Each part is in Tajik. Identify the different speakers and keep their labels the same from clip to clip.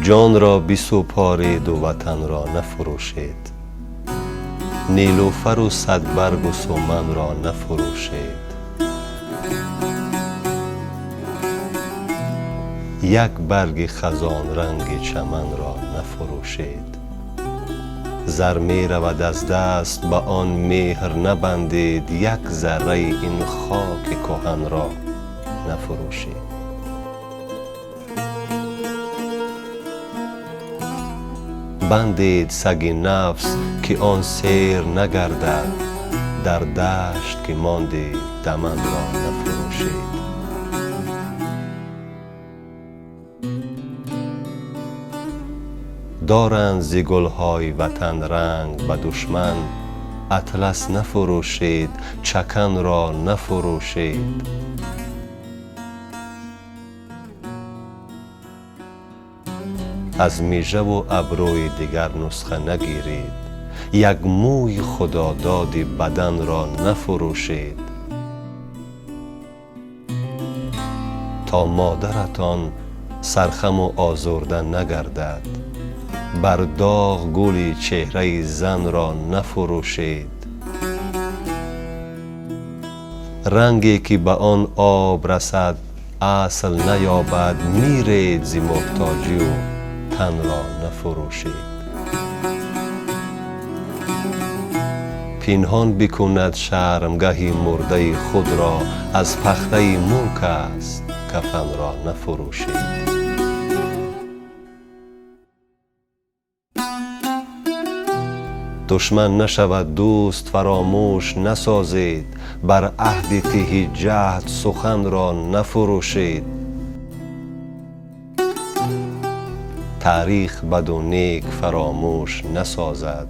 Speaker 1: Ҷонро бисупориду ватанро нафурӯшед. Нилуфару садбаргу суманро нафурӯшед. Як барги хазонранги чаманро нафурӯшед. Зар меравад аз даст, ба он меҳр набандед, як зарраи ин хоки кӯҳанро нафурӯшед. Бандед саги нафс, ки он сер нагардад, дар дашт ки мондед даманро нафурӯшед. Доранд зи гулҳои ватан ранг ба душман, атлас нафурӯшед, чаканро нафурӯшед. Аз мижаву абрӯи дигар нусха нагиред, як мӯи худододи баданро нафурӯшед. То модаратон сархаму озурда нагардад, бар доғ гули чеҳраи занро нафурӯшед. Ранге ки ба он об расад асл наёбад, миред зи муҳтоҷию танро нафурӯшед. Пинҳон бикунад шармгаҳи мурдаи худро, аз пахтаи мулк аст кафанро нафурӯшед. Душман нашавад дӯст, фаромӯш насозед, бар аҳди тиҳи ҷаҳд суханро нафурӯшед. Таърих баду нек фаромӯш насозад,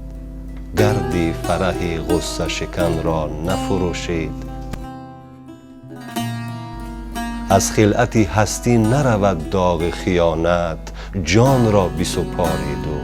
Speaker 1: гарди фараҳи ғуссашиканро нафурӯшед. Аз хилъати ҳастӣ наравад доғи хиёнат, ҷонро бисупориду